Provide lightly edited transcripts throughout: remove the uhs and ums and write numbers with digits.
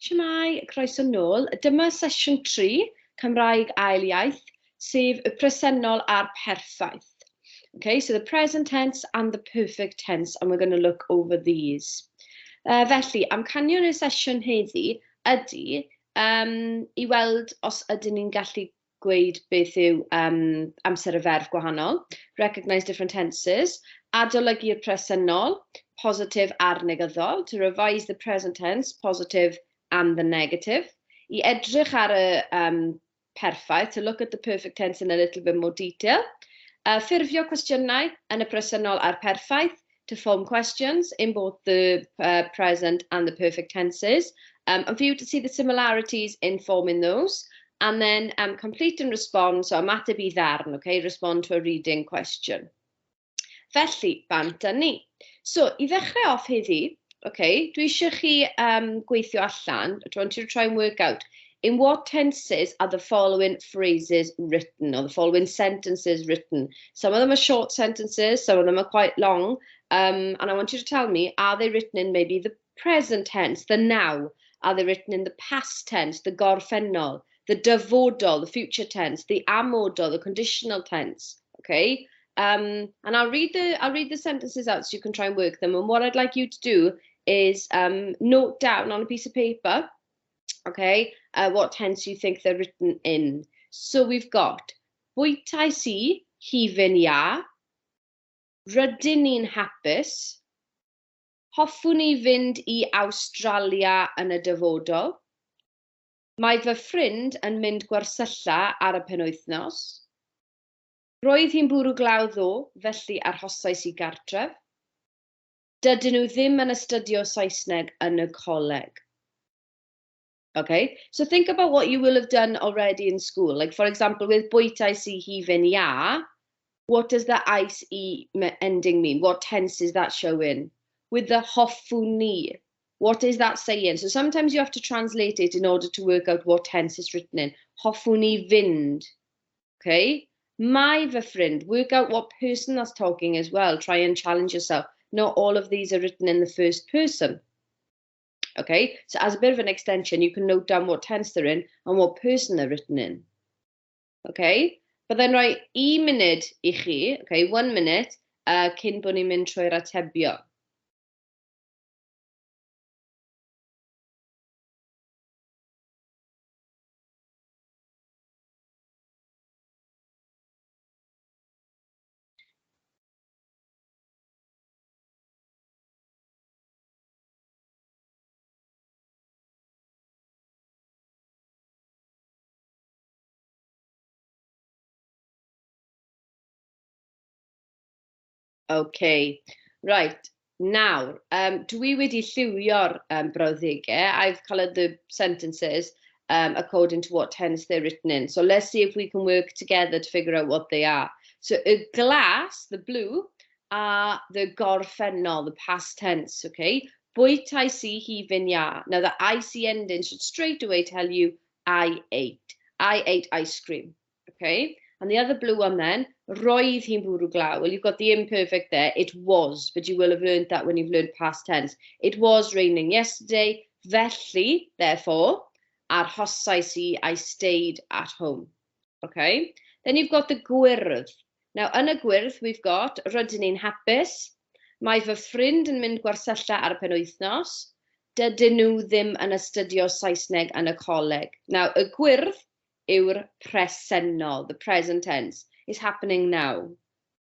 Shwmae, croeso nôl. Dyma sesiwn 3, Cymraeg Ail Iaith, sef y presennol a'r perffaith. Okay, so the present tense and the perfect tense, and we're going to look over these. Felly, amcanion y sesiwn heddi ydy i weld os ydyn ni'n gallu gweud beth yw amser y ferf gwahanol, recognise different tenses, adolygu'r presennol, positif a'r negyddol, to revise the present tense, positive and the negative, i edrych ar y perffaith, to look at the perfect tense in a little bit more detail, ffurfio cwestiynau yn y presennol a'r perffaith, to form questions in both the present and the perfect tenses, and for you to see the similarities in forming those, and then complete and respond, so ymateb i ddarn, okay, respond to a reading question. Felly, bant â ni. So, i ddechrau off heddi, okay, dwi eisiau chi gweithio allan, I want you to try and work out, in what tenses are the following phrases written, or the following sentences written? Some of them are short sentences, some of them are quite long, and I want you to tell me, are they written in maybe the present tense, the now? Are they written in the past tense, the gorffennol, the dyfodol, the future tense, the amodol, the conditional tense, okay? And I'll read the sentences out so you can try and work them. And what I'd like you to do is note down on a piece of paper, okay, what tense you think they're written in. So we've got bwytais i hufen iâ, rydyn ni'n hapus, hoffwn i fynd i Awstralia yn y dyfodol, mae fy ffrind yn mynd gwersylla ar y penwythnos, roedd hi'n bwrw glaw ddoe, felly arhosais i gartref. Dydyn nhw ddim yn astudio Saesneg yn y coleg. Okay, so think about what you will have done already in school. Like, for example, with bwytais i hufen iâ, what does the ais i ending mean? What tense is that showing? With the hoffwn i, what is that saying? So sometimes you have to translate it in order to work out what tense it's written in. Hoffwn i fynd, okay? Mae fy ffrind, work out what person that's talking as well. Try and challenge yourself. Not all of these are written in the first person. Okay, so as a bit of an extension, you can note down what tense they're in and what person they're written in. Okay, byddai'n rhoi un munud i chi, okay, 1 minute, cyn bod ni'n mynd trwy'r atebion. Okay, right. Nawr, dwi wedi lliwio'r brawddegau. I've coloured the sentences according to what tense they're written in. So let's see if we can work together to figure out what they are. So y glas, the blue, are the gorffennol, the past tense, okay? Bwytais i hufen iâ. Now the IC ending should straight away tell you I ate. I ate ice cream, okay? And the other blue one then, roedd hi'n bwrw glaw. Well, you've got the imperfect there. It was, but you will have learned that when you've learned past tense. It was raining yesterday. Felly, therefore, arhosais i, I stayed at home. Okay? Then you've got the gwyrdd. Now, yn y gwyrdd, we've got rydyn ni'n hapus. Mae fy ffrind yn mynd gwersylla ar y penwythnos. Dydyn nhw ddim yn astudio Saesneg yn y coleg. Now, y gwyrdd yw'r presennol, the present tense, is happening now.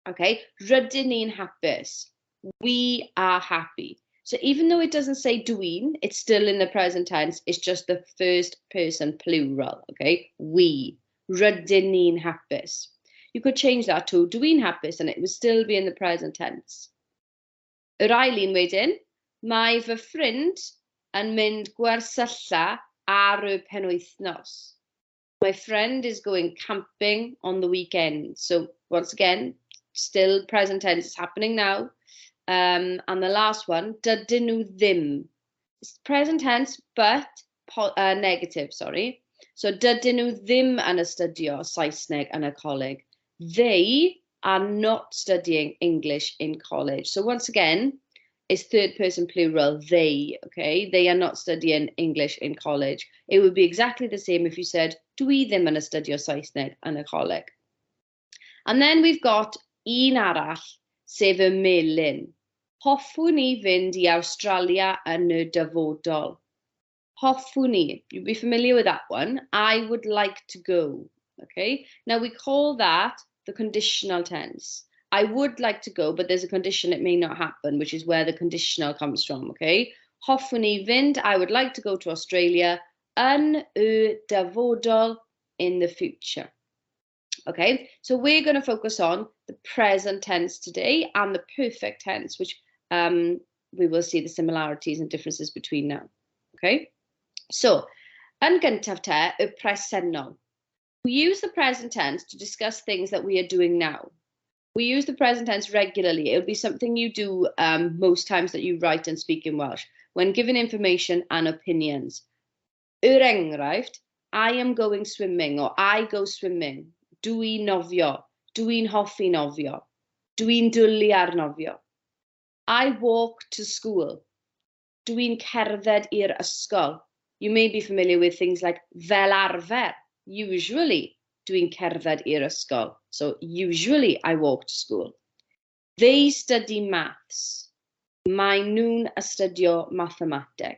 Okay, rydyn ni'n hapus. We are happy. So even though it doesn't say dwi'n, it's still in the present tense. It's just the first person plural, okay? We. Rydyn ni'n hapus. You could change that to dwi'n hapus and it would still be in the present tense. Yr ail un wedyn, mae fy ffrind yn mynd gwersylla ar y penwythnos. My friend is going camping on the weekend. So once again, still present tense, it's happening now. And the last one, dydyn nhw ddim. It's present tense, but negative, sorry. So dydyn nhw ddim yn astudio Saesneg yn y coleg. They are not studying English in college. So once again, Is third person plural, they, okay? They are not studying English in college. It would be exactly the same if you said, dwi ddim yn astudio Saesneg yn y coleg. And then we've got un arall, sef y melyn. Hoffwn i fynd i Awstralia yn y dyfodol. Hoffwn i. You'll be familiar with that one. I would like to go. Okay. Now we call that the conditional tense. I would like to go, but there's a condition it may not happen, which is where the conditional comes from. Okay. Hoffwn i fynd, I would like to go to Australia yn y dyfodol, in the future. Okay, so we're going to focus on the present tense today and the perfect tense, which we will see the similarities and differences between now. Okay, so yn gyntaf te, y presennol. We use the present tense to discuss things that we are doing now. We use the present tense regularly. It'll be something you do most times that you write and speak in Welsh when given information and opinions. Er enghraifft, I am going swimming or I go swimming. Dwi'n nofio. Dwi'n hoffi nofio. Dwi'n dwlu ar nofio. I walk to school. Dwi'n cerdded i'r ysgol. You may be familiar with things like fel arfer. Usually, dwi'n cerdded i'r ysgol. So, usually I walk to school. They study maths. Mae nhw'n astudio mathemateg.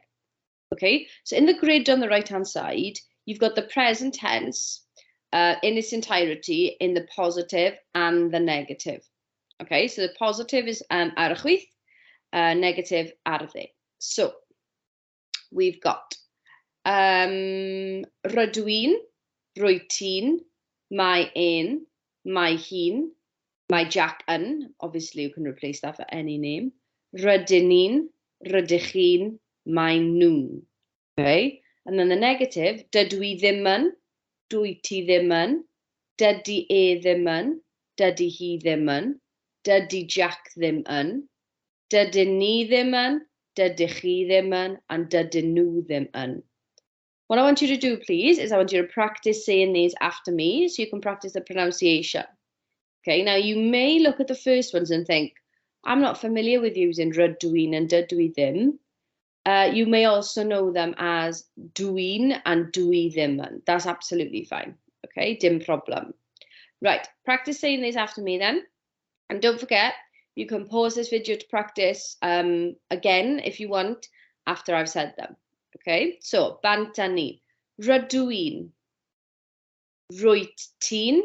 Okay, so in the grid on the right-hand side, you've got the present tense in its entirety in the positive and the negative. Okay, so the positive is ar y chwith, negative ar y dde. So, we've got rydw i'n, rwyt ti'n, mae e'n, mae hi'n, mae Jack yn, obviously you can replace that for any name, rydyn ni'n, rydych chi'n, mae nhw'n. Okay? And then the negative, dydw i ddim yn, dwyt ti ddim yn, dydy e ddim yn, dydy hi ddim yn, dydy Jack ddim yn, dydyn ni ddim yn, dydych chi ddim yn, and dydyn nhw ddim yn. What I want you to do, please, is I want you to practice saying these after me so you can practice the pronunciation. Okay, now you may look at the first ones and think, I'm not familiar with using rydw i'n and dydw i ddim. You may also know them as dwi'n and dwi ddim yn. That's absolutely fine. Okay, dim problem. Right, practice saying these after me then. And don't forget, you can pause this video to practice again if you want after I've said them. Okay, so bant â ni. Rydw i'n. Rwyt ti'n.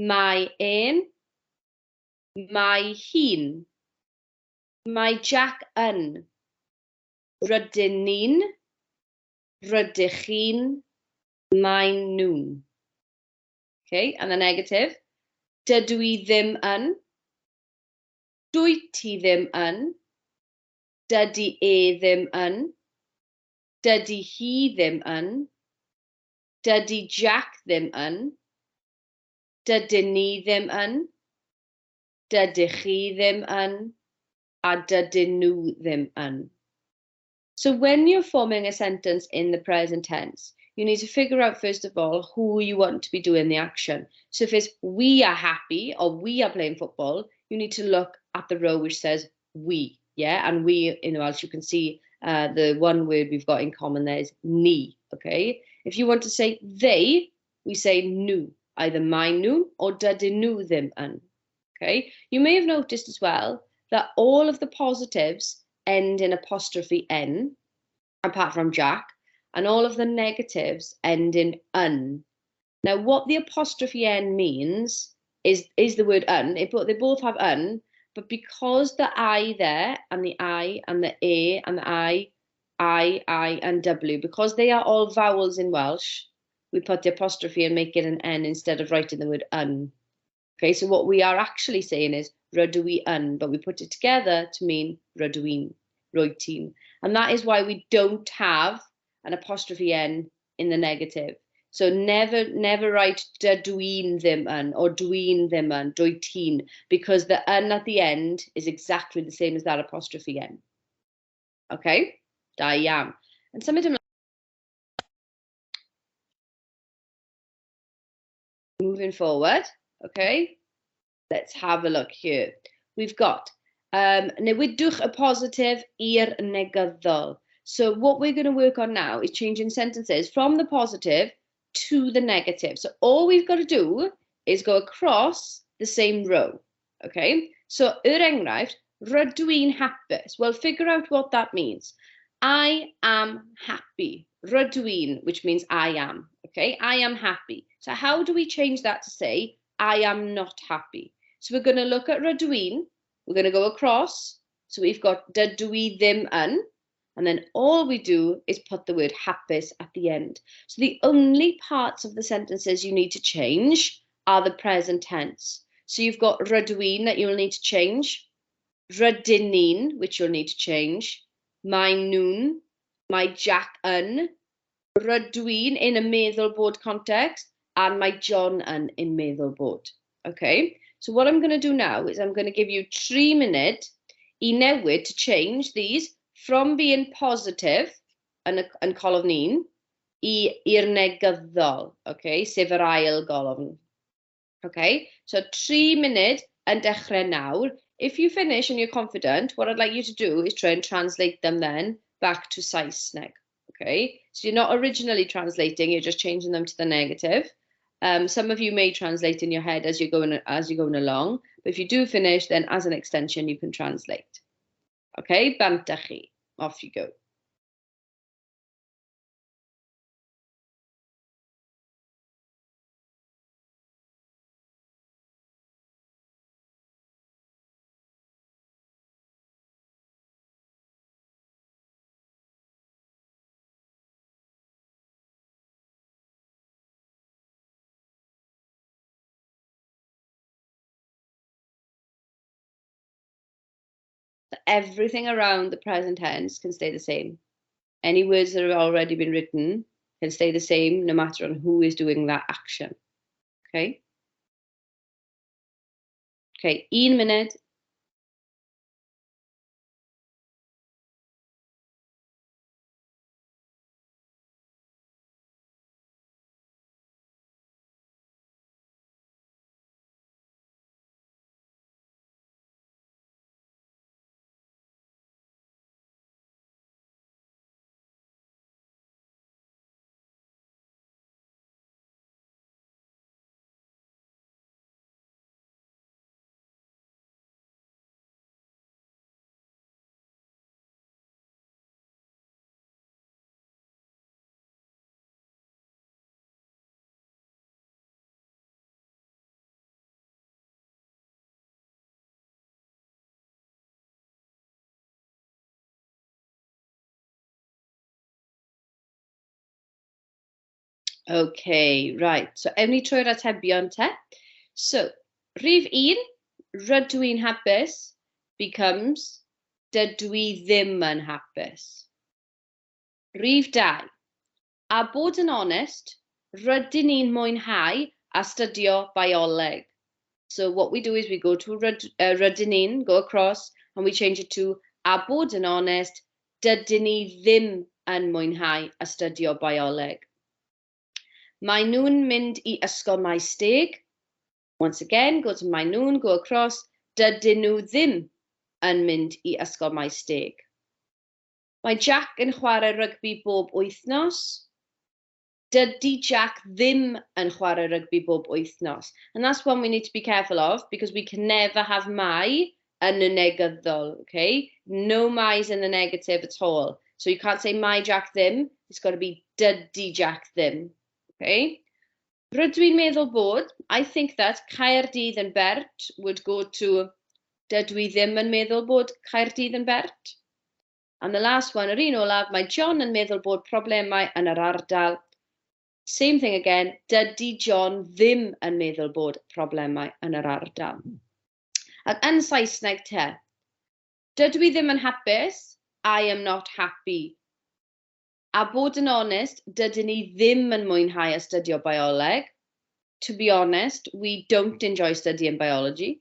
Mae e'n. Mae hi'n. Mae Jack yn. Rydyn ni'n. Rydych chi'n. Maen nhw'n. Okay, and the negative. Dydw i ddim yn. Dwyt ti ddim yn. Dydy e ddim yn. Dydy hi ddim yn. Dydy Jack ddim yn. Dydyn ni ddim yn. Dydych chi ddim yn. A dydyn nhw ddim yn. So when you're forming a sentence in the present tense, you need to figure out first of all who you want to be doing the action. So if it's we are happy or we are playing football, you need to look at the row which says we, yeah? And we in Welsh, you can see the one word we've got in common there is ni, okay? If you want to say they, we say nhw, either maen nhw or dydyn nhw ddim yn, okay? You may have noticed as well that all of the positives end in apostrophe N, apart from Jack, and all of the negatives end in yn. Now, what the apostrophe N means is the word yn. They both have yn, but because the I there, and the I, and the A, and the I, I, and W, because they are all vowels in Welsh, we put the apostrophe and make it an N instead of writing the word yn. Okay, so what we are actually saying is rydw i yn, but we put it together to mean rydw i'n, rwyt ti'n. And that is why we don't have an apostrophe N in the negative. So never, never write dydw i'n ddim yn or dwi'n ddim yn, dwyt ti'n, because the yn at the end is exactly the same as that apostrophe N. Okay, da iawn. And symud ymlaen. Moving forward, okay, let's have a look here. We've got Newidwch y positif i'r negyddol. So what we're going to work on now is changing sentences from the positive to the negative. So all we've got to do is go across the same row. Okay? So, er enghraifft, rydw i'n hapus. Well, figure out what that means. I am happy. Rydw i'n, which means I am. Okay? I am happy. So how do we change that to say, I am not happy? So we're going to look at rydw i'n. We're going to go across. So we've got dydw i ddim yn. And then all we do is put the word hapus at the end. So the only parts of the sentences you need to change are the present tense. So you've got rydw i'n that you'll need to change, rydyn ni'n, which you'll need to change, mae nhw'n, mae Jack yn, rydw i'n in a meddwl bod context, and mae John yn in meddwl bod. Okay, so what I'm going to do now is I'm going to give you 3 munud i newid, to change these from being positive yn, y, yn colofn 1 i i'r negyddol, okay, sef yr ail golofn. Okay, so 3 munud yn dechrau nawr. If you finish and you're confident, what I'd like you to do is try and translate them then back to Saesneg. Okay, so you're not originally translating, you're just changing them to the negative. Some of you may translate in your head as you're going along, but if you do finish, then as an extension you can translate. Okay, bant â chi. Off you go. Everything around the present tense can stay the same. Any words that have already been written can stay the same no matter on who is doing that action. Okay? Okay, 1 munud. Okay, right. So, ewn ni trwy'r atebion te. So, rhif 1, rydw i'n hapus, becomes dydw i ddim yn hapus. Rhif 2, a bod yn onest, rydyn ni'n mwynhau astudio bioleg. So what we do is we go to rydyn ni'n, go across, and we change it to a bod yn onest, dydyn ni ddim yn mwynhau astudio bioleg. Mae nhw'n mynd i ysgol Maesteg. Once again, go to mae nhw'n, go across. Dydyn nhw ddim yn mynd i ysgol Maesteg. Mae Jack yn chwarae rygbi bob wythnos. Dydy Jack ddim yn chwarae rygbi bob wythnos. And that's one we need to be careful of, because we can never have mae yn y negyddol, okay? No mae's in the negative at all. So you can't say mae Jack ddim. It's got to be dydy Jack ddim. Okay. Rydw i'n meddwl bod, I think that Caerdydd yn bert would go to dydw i ddim yn meddwl bod Caerdydd yn bert. And the last one, yr un olaf, mae John yn meddwl bod problemau yn yr ardal. Same thing again, dydy John ddim yn meddwl bod problemau yn yr ardal. Ac yn Saesneg te, dydw i ddim yn hapus, I am not happy. A bod yn onest, dydyn ni ddim yn mwynhau astudio bioleg. To be honest, we don't enjoy studying biology.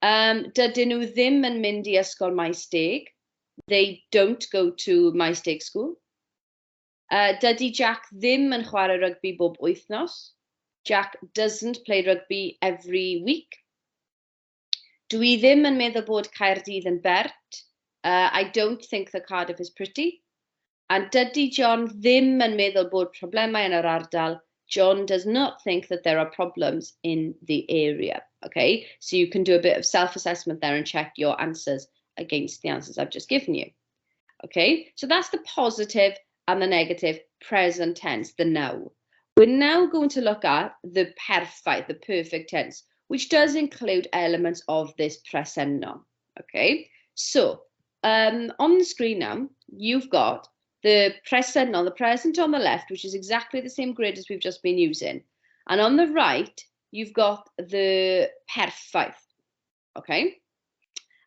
Dydyn nhw ddim yn mynd i ysgol Maesteg. They don't go to Maesteg school. Dydy Jack ddim yn chwarae rygbi bob wythnos. Jack doesn't play rugby every week. Dwi ddim yn meddwl bod Caerdydd yn bert. I don't think that Cardiff is pretty. And dydy John ddim yn meddwl bod problemau yn yr ardal. John does not think that there are problems in the area. Okay, so you can do a bit of self-assessment there and check your answers against the answers I've just given you. Okay, so that's the positive and the negative present tense, the now. We're now going to look at the perffaith, the perfect tense, which does include elements of this presennol. Okay, so on the screen now, you've got the presennol, the present on the left, which is exactly the same grid as we've just been using. And on the right, you've got the perffaith. Okay,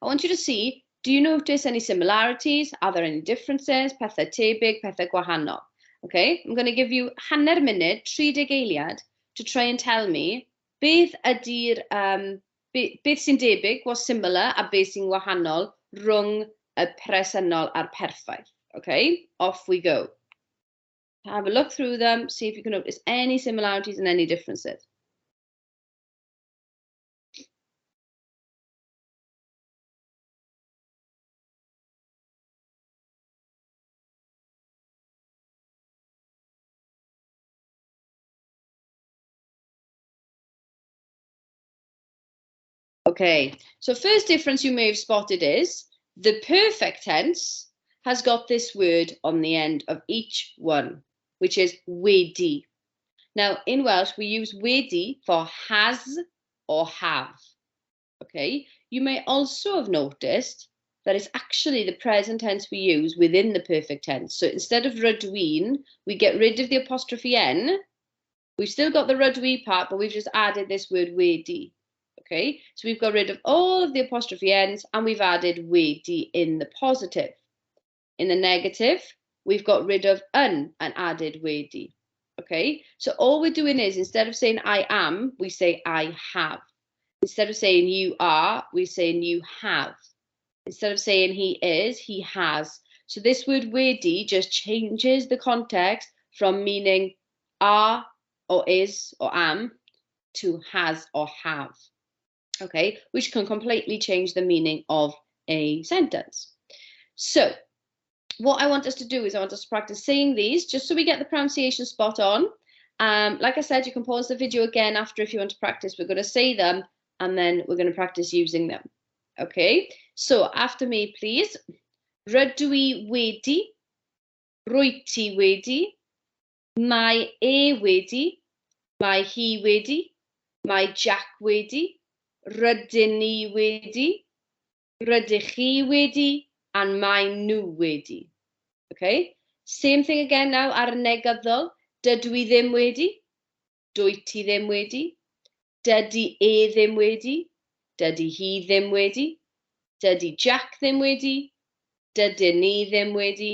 I want you to see, do you notice any similarities? Are there any differences? Pethau tebyg, pethau gwahanol. Okay, I'm going to give you hanner munud, 30 eiliad, to try and tell me beth ydy'r, beth sy'n debyg, what's similar, a beth sy'n wahanol rhwng y presennol a'r perffaith. Okay, off we go. Have a look through them, see if you can notice any similarities and any differences. Okay, so first difference you may have spotted is the perfect tense has got this word on the end of each one, which is wedi. Now, in Welsh, we use wedi for has or have. Okay, you may also have noticed that it's actually the present tense we use within the perfect tense. So instead of rydw i'n, we get rid of the apostrophe N. We've still got the rydw i part, but we've just added this word wedi. Okay, so we've got rid of all of the apostrophe N's and we've added wedi in the positive. In the negative, we've got rid of yn and added wedi. Okay, so all we're doing is instead of saying I am, we say I have. Instead of saying you are, we're saying you have. Instead of saying he is, he has. So this word wedi just changes the context from meaning are or is or am to has or have. Okay, which can completely change the meaning of a sentence. So what I want us to do is I want us to practice saying these just so we get the pronunciation spot on. Like I said, you can pause the video again after if you want to practice. We're going to say them and then we're going to practice using them. Okay, so after me, please. Rydw i wedi, rwyt ti wedi, mae e wedi, mae hi wedi, mae Jack wedi, rydyn ni wedi, rydych chi wedi, and mae nhw wedi. Okay, same thing again now ar y negyddol. Dydw i ddim wedi, dwyt ti ddim wedi, dydy e ddim wedi, dydy hi ddim wedi, dydy Jack ddim wedi, dydyn ni ddim wedi,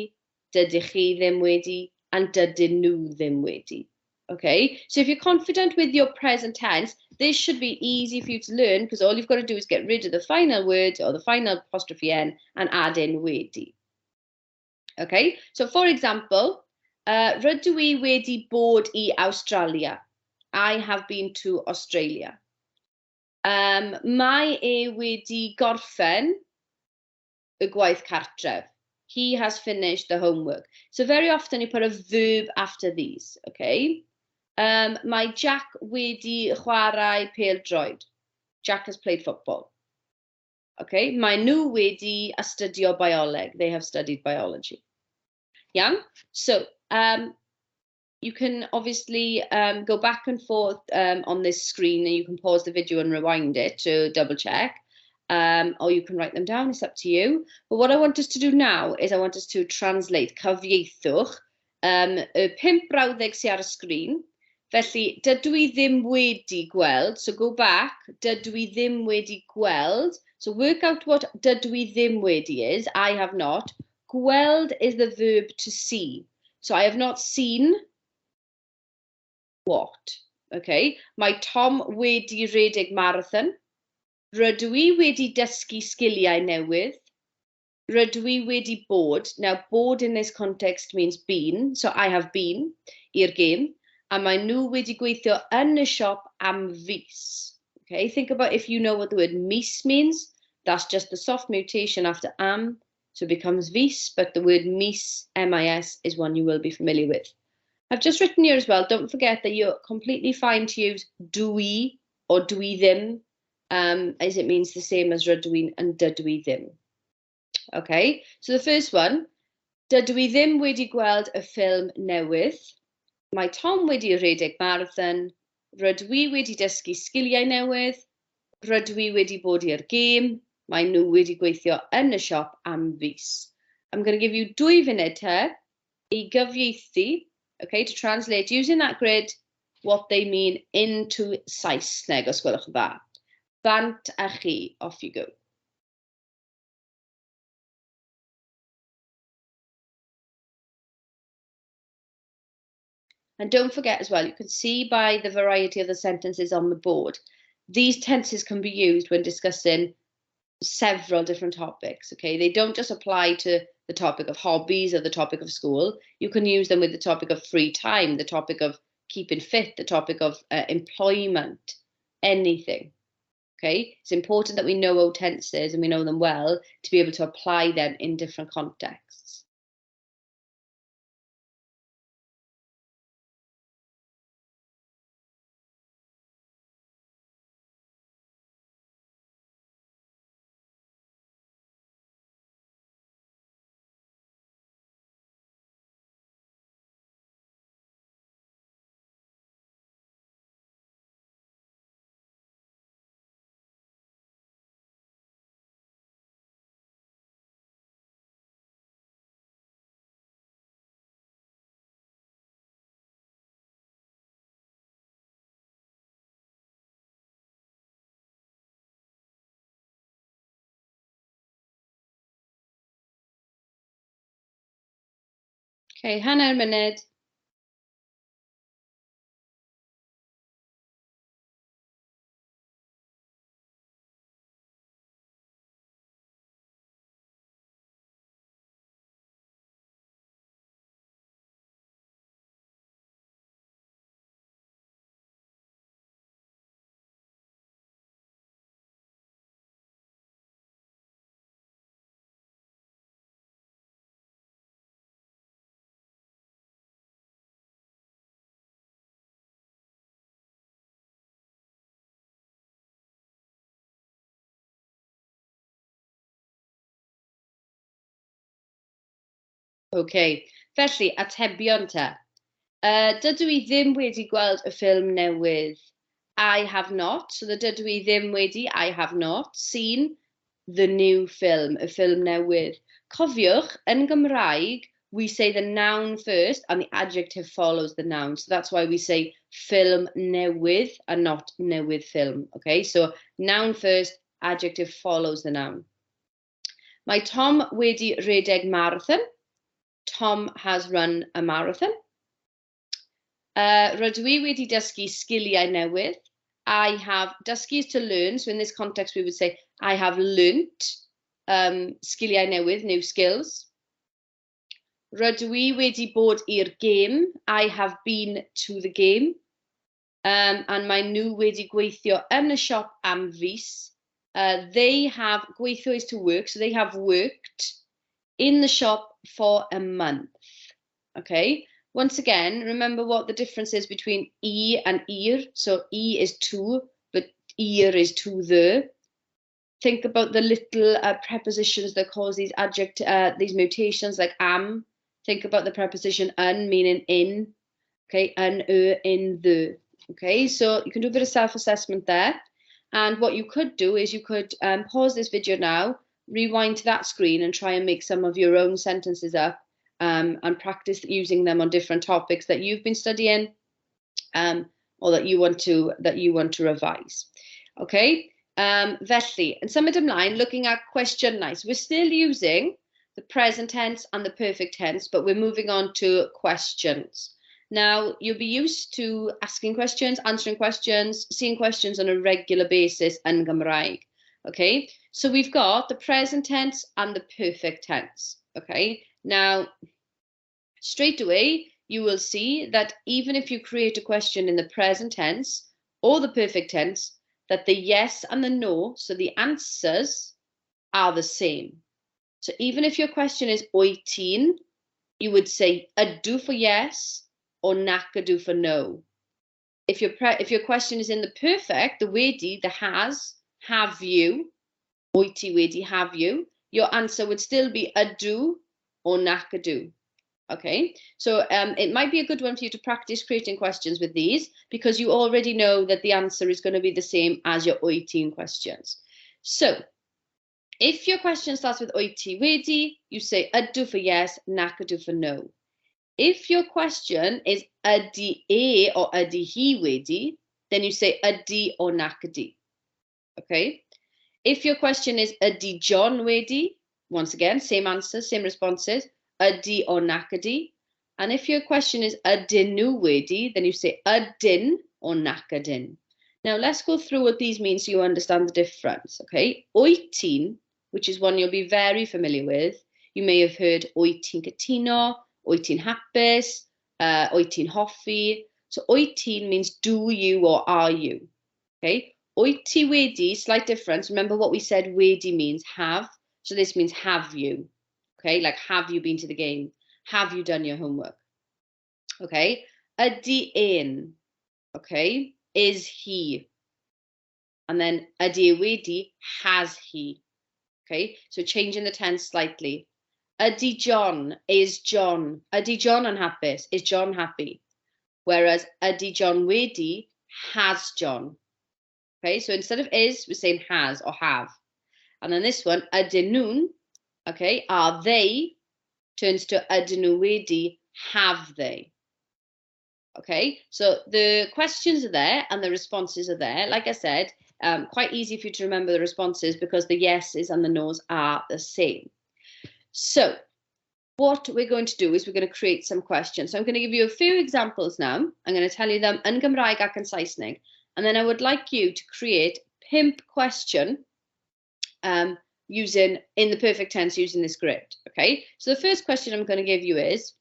dydych chi ddim wedi, and dydyn nhw ddim wedi. Okay, so if you're confident with your present tense, this should be easy for you to learn because all you've got to do is get rid of the final word or the final apostrophe N and add in wedi. Okay, so for example, rydw i wedi bod i Awstralia. I have been to Australia. Mae e wedi gorffen y gwaith cartref. He has finished the homework. So very often you put a verb after these, okay? Mae Jack wedi chwarae pêl-droed. Jack has played football. Okay, mae nhw wedi astudio bioleg. They have studied biology. Yeah, so you can obviously go back and forth on this screen and you can pause the video and rewind it to double check. Or you can write them down, it's up to you. But what I want us to do now is I want us to translate, cyfieithwch, y pump brawddeg sydd ar y sgrin. Felly, dydw i ddim wedi gweld, so go back, dydw i ddim wedi gweld. So work out what dydw i ddim wedi is, I have not. Gweld is the verb to see. So I have not seen what? Okay, mae Tom wedi rhedeg marathon. Rydw i wedi dysgu sgiliau newydd. Rydw i wedi bod. Now, bod in this context means been, so I have been i'r gêm. A mae nhw wedi gweithio yn y siop am fis. Okay, think about if you know what the word mis means. That's just the soft mutation after am, so it becomes fis, but the word mis, M-I-S, is one you will be familiar with. I've just written here as well, don't forget that you're completely fine to use dwi or dwi ddim, as it means the same as rydw i'n and dydw i ddim. Okay, so the first one, dydw i ddim wedi gweld y ffilm newydd. Mae Tom wedi rhedeg marathon. Rydw i wedi dysgu sgiliau newydd. Rydw i wedi bod i'r gêm. Mae nhw wedi gweithio yn y siop am fis. I'm going to give you 2 funud te i gyfieithu, okay, to translate using that grid what they mean into Saesneg, os gwelwch yn dda. Bant â chi, off you go. And don't forget as well, you can see by the variety of the sentences on the board, these tenses can be used when discussing several different topics, okay? They don't just apply to the topic of hobbies or the topic of school. You can use them with the topic of free time, the topic of keeping fit, the topic of employment, anything. Okay, it's important that we know our tenses and we know them well to be able to apply them in different contexts. Okay, hanner munud. OK, felly, atebion te. Dydw i ddim wedi gweld y ffilm newydd. I have not. So the dydw i ddim wedi, I have not, seen the new film, y ffilm newydd. Cofiwch, yn Gymraeg, we say the noun first and the adjective follows the noun. So that's why we say ffilm newydd and not newydd ffilm. Okay, so noun first, adjective follows the noun. Mae Tom wedi rhedeg marathon. Tom has run a marathon. Rydw i wedi dysgu sgiliau newydd. I have, dysgu is to learn, so in this context we would say I have learnt sgiliau newydd, new skills. Rydw i wedi bod i'r gêm. I have been to the game. And mae nhw wedi gweithio yn y siop am fis. They have, gweithio is to work, so they have worked in the shop for a month. Okay, once again, remember what the difference is between i and i'r. So i is to, but i'r is to the. Think about the little prepositions that cause these mutations like am. Think about the preposition yn, meaning in. Okay, yn, y, in, the. Okay, so you can do a bit of self-assessment there. And what you could do is you could pause this video now, rewind to that screen and try and make some of your own sentences up and practice using them on different topics that you've been studying or that you want to revise. Okay, felly, yn symud ymlaen, looking at cwestiynau. So we're still using the present tense and the perfect tense, but we're moving on to questions. Now, you'll be used to asking questions, answering questions, seeing questions on a regular basis yn Gymraeg. Okay, so we've got the present tense and the perfect tense. Okay, now, straight away, you will see that even if you create a question in the present tense or the perfect tense, that the yes and the no, so the answers are the same. So even if your question is wyt ti'n, you would say ydw for yes or nac ydw for no. If your question is in the perfect, the wedi, the has, have you, wyt ti wedi, have you, your answer would still be ydw or nac ydw. Okay, so it might be a good one for you to practice creating questions with these because you already know that the answer is going to be the same as your wyt ti'n questions. So if your question starts with wyt ti wedi, you say ydw for yes, nac ydw for no. If your question is ydy e or ydy hi wedi, then you say ydy or nac ydy. Okay. If your question is ydy John wedi, once again, same answer, same responses, ydy or nac ydy. And if your question is ydyn nhw wedi, then you say ydyn or nac ydyn. Now let's go through what these mean so you understand the difference, okay? Wyt ti'n, which is one you'll be very familiar with. You may have heard wyt ti'n cytuno, wyt ti'n hapus, wyt ti'n hoffi. So wyt ti'n means do you or are you, okay? Wyt ti wedi, slight difference. Remember what we said wedi means have. So this means have you, okay? Like have you been to the game? Have you done your homework? Okay, ydy e'n, okay? Is he? And then ydy e wedi, has he? Okay, so changing the tense slightly. Ydy John, is John. Ydy John yn hapus, is John happy? Whereas ydy John wedi, has John. Okay, so instead of is, we're saying has or have. And then this one, ydyn nhw'n, okay, are they, turns to ydyn nhw wedi, have they. Okay, so the questions are there and the responses are there. Like I said, quite easy for you to remember the responses because the yeses and the nos are the same. So what we're going to do is we're going to create some questions. So I'm going to give you a few examples now. I'm going to tell you them yn Gymraeg ac yn Saesneg. And then I would like you to create pump question using, in the perfect tense, using this grid. Okay, so the first question I'm going to give you is,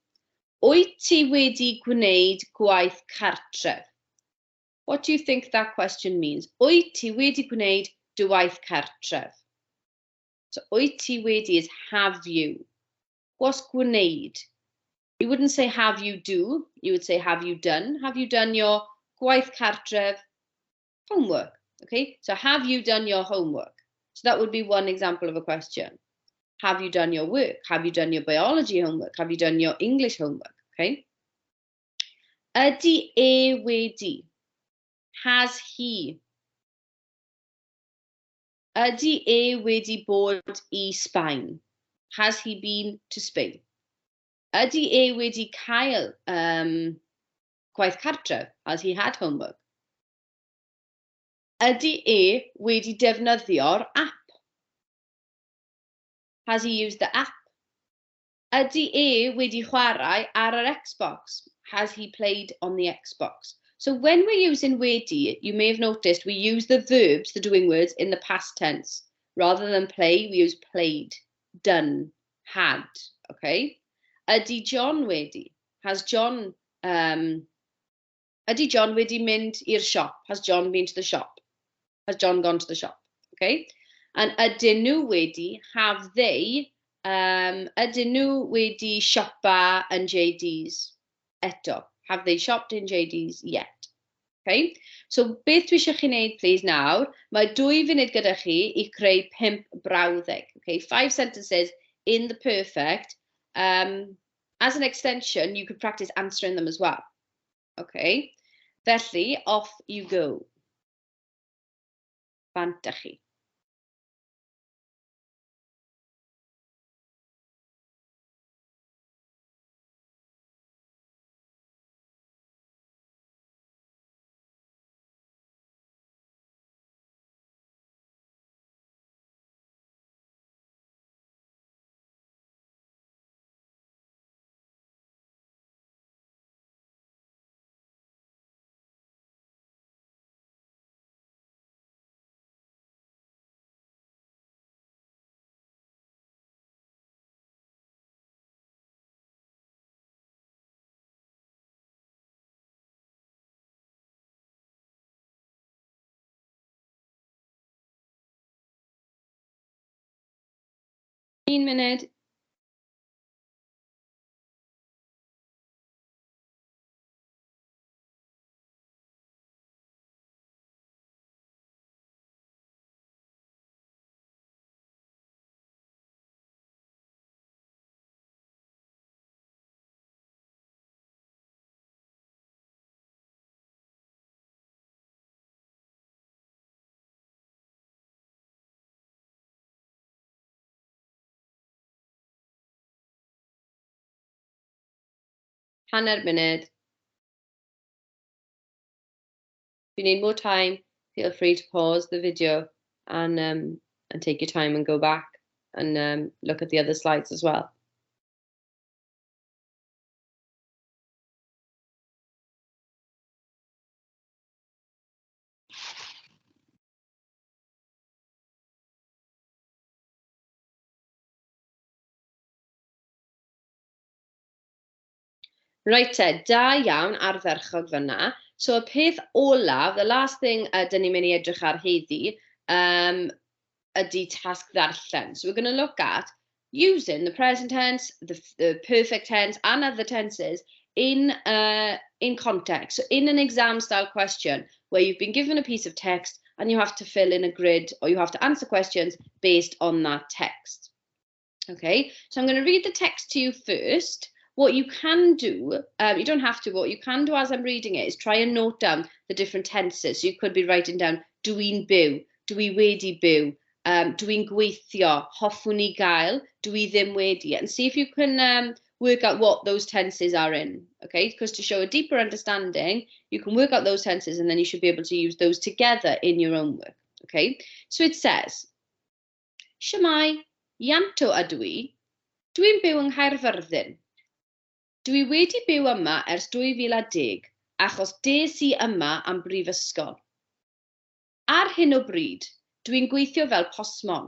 Wyt ti wedi gwneud gwaith cartref? What do you think that question means? Wyt ti wedi gwneud dy waith cartref? So wyt ti wedi is have you. What's gwneud? You wouldn't say have you do, you would say have you done. Have you done your gwaith cartref homework? Okay, so have you done your homework? So that would be one example of a question. Have you done your work? Have you done your biology homework? Have you done your English homework? Okay. Ydy e wedi? Has he? Ydy e wedi bod i Sbaen? Has he been to Spain? Ydy e wedi cael gwaith cartref? Has he had homework? Ydy e wedi defnyddio'r app? Has he used the app? Ydy e wedi chwarae ar yr Xbox? Has he played on the Xbox? So when we're using wedi, you may have noticed we use the verbs, the doing words, in the past tense. Rather than play, we use played, done, had, okay? Ydy John wedi? Has John, ydy John wedi mynd i'r siop? Has John been to the shop? Has John gone to the shop? Okay? And ydyn nhw wedi, have they, ydyn nhw wedi siopa yn JD's eto? Have they shopped in JD's yet? Okay? So beth dwi eisiau chi wneud, please, nawr, mae 2 funud gyda chi i creu pump brawddeg. Okay? 5 sentences in the perfect. As an extension, you could practice answering them as well. Okay? Felly, off you go. Bant â chi. Un munud. Hanner munud. If you need more time, feel free to pause the video and take your time and go back and look at the other slides as well. Reit te, da iawn, ardderchog fyna. So y peth olaf, the last thing dyn ni'n mynd i edrych ar heddi, ydy tasg ddarllen. So we're going to look at using the present tense, the perfect tense and other tenses in context. So in an exam style question where you've been given a piece of text and you have to fill in a grid or you have to answer questions based on that text. Okay, so I'm going to read the text to you first. What you can do, you don't have to, but what you can do as I'm reading it is try and note down the different tenses. So you could be writing down dwi'n byw, dwi wedi byw, dwi'n gweithio, hoffwn i gael, dwi ddim wedi, and see if you can work out what those tenses are in, okay? Because to show a deeper understanding, you can work out those tenses and then you should be able to use those together in your own work, okay? So it says, Shwmae, Ianto ydw i, dwi'n byw yng Nghaerfyrddin. Dwi wedi byw yma ers 2010 achos des i yma am brifysgol. Ar hyn o bryd, dwi'n gweithio fel postmon,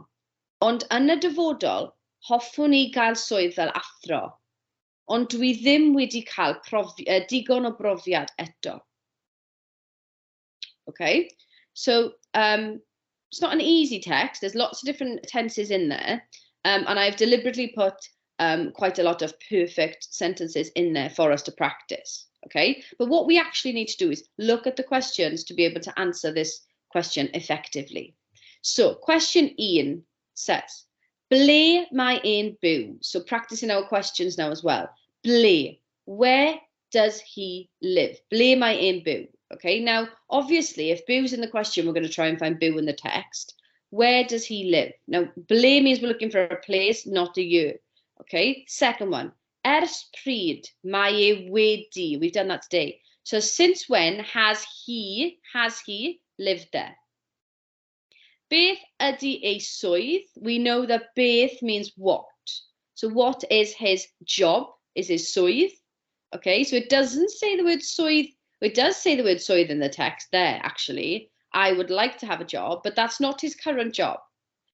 ond yn y dyfodol, hoffwn i gael swydd fel athro, ond dwi ddim wedi cael digon o brofiad eto. Okay, so it's not an easy text. There's lots of different tenses in there, and I've deliberately put quite a lot of perfect sentences in there for us to practice. Okay, but what we actually need to do is look at the questions to be able to answer this question effectively. So question 1 says, Ble mae e'n byw? So practicing our questions now as well. Ble, where does he live? Ble mae e'n byw? Okay, now obviously if byw's in the question, we're going to try and find byw in the text. Where does he live? Now, ble means we're looking for a place, not a year. Okay, second one. Ers pryd mae e wedi? We've done that today. So since when has he lived there? Beth ydy ei swydd? We know that beth means what. So what is his job? Is his swydd? Okay, so it doesn't say the word swydd. It does say the word swydd in the text there, actually. I would like to have a job, but that's not his current job.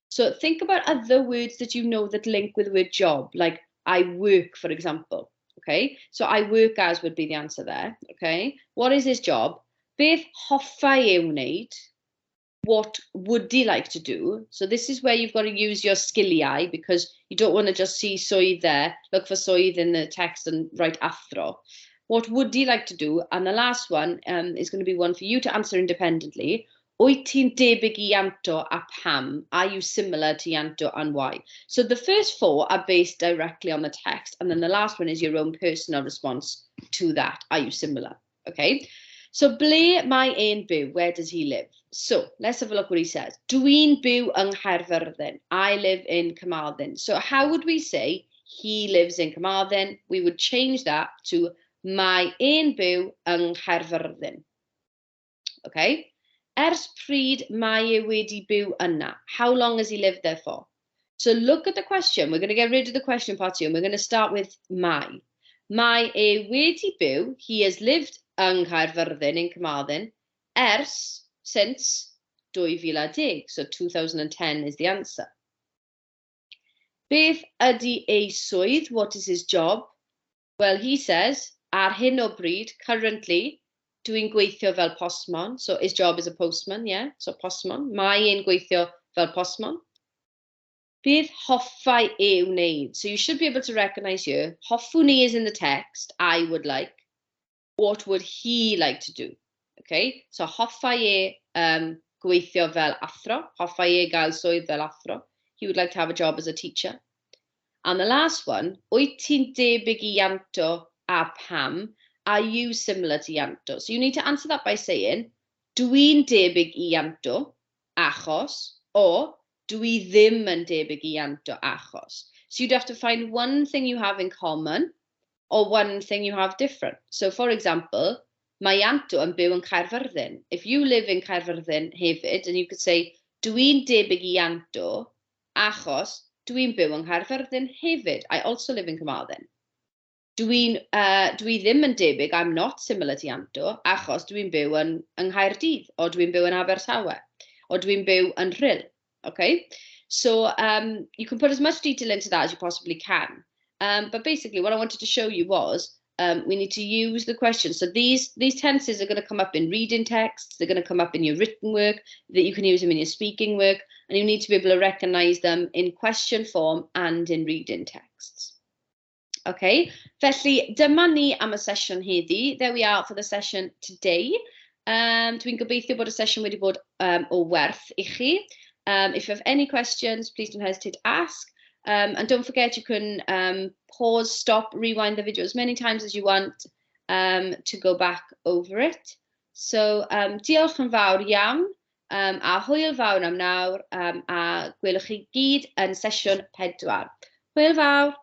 So think about other words that you know that link with the word job, like I work, for example. Okay, so I work as would be the answer there. Okay, what is his job? Beth hoffai ei wneud? What would he like to do? So this is where you've got to use your sgiliau, because you don't want to just see swydd there, look for swydd in the text and write athro. What would he like to do? And the last one is going to be one for you to answer independently. Wyt ti'n debyg i Ianto a pam? Are you similar to Ianto and why? So the first four are based directly on the text, and then the last one is your own personal response to that. Are you similar? Okay. So ble mae e'n byw? Where does he live? So let's have a look what he says. Dwi'n byw yng Nghaerfyrddin. I live in Carmarthen. So how would we say he lives in Carmarthen? We would change that to mae e'n byw yng Nghaerfyrddin. Okay. Ers pryd mae e wedi byw yna? How long has he lived there for? So look at the question. We're going to get rid of the question part here and we're going to start with mae. Mae e wedi byw, he has lived yng Nghaerfyrddin in Carmarthen, ers, since 2010. So 2010 is the answer. Beth ydy ei swydd? What is his job? Well, he says, ar hyn o bryd, currently, dwi'n gweithio fel postmon. So his job is a postman, yeah? So postmon. Mae e'n gweithio fel postmon. Beth hoffai e wneud? So you should be able to recognise here, "Hoffwn i" is in the text, "I would like." What would he like to do? Okay, so hoffai e gweithio fel athro, hoffai e gael swydd fel athro. He would like to have a job as a teacher. And the last one, wyt ti'n debyg i Ianto a pam? Are you similar to Ianto? So you need to answer that by saying, "Dwi'n debyg i Ianto, achos," or "Dwi ddim yn debyg i Ianto, achos." So you'd have to find one thing you have in common or one thing you have different. So for example, mae Ianto yn byw yn Caerfyrddin. If you live in Caerfyrddin hefyd, and you could say, "Dwi'n debyg i Ianto, achos dwi'n byw yng Nghaerfyrddin hefyd." I also live in Carmarthen. Dwi ddim yn debyg, I'm not similar to Ianto, achos dwi'n byw yng Nghaerdydd, o dwi'n byw yn Abertawe, o dwi'n byw yn Rhyl. Okay? So you can put as much detail into that as you possibly can. But basically what I wanted to show you was we need to use the questions. So these tenses are going to come up in reading texts, they're going to come up in your written work, that you can use them in your speaking work, and you need to be able to recognize them in question form and in reading texts. Okay, felly dyma ni am y sesiwn heddi. There we are for the session today. Dwi'n gobeithio bod y sesiwn wedi bod o werth i chi. If you have any questions, please don't hesitate to ask. And don't forget you can pause, stop, rewind the video as many times as you want to go back over it. So diolch yn fawr iawn a hwyl fawr am nawr a gwelwch chi gyd yn sesiwn pedwar. Hwyl fawr!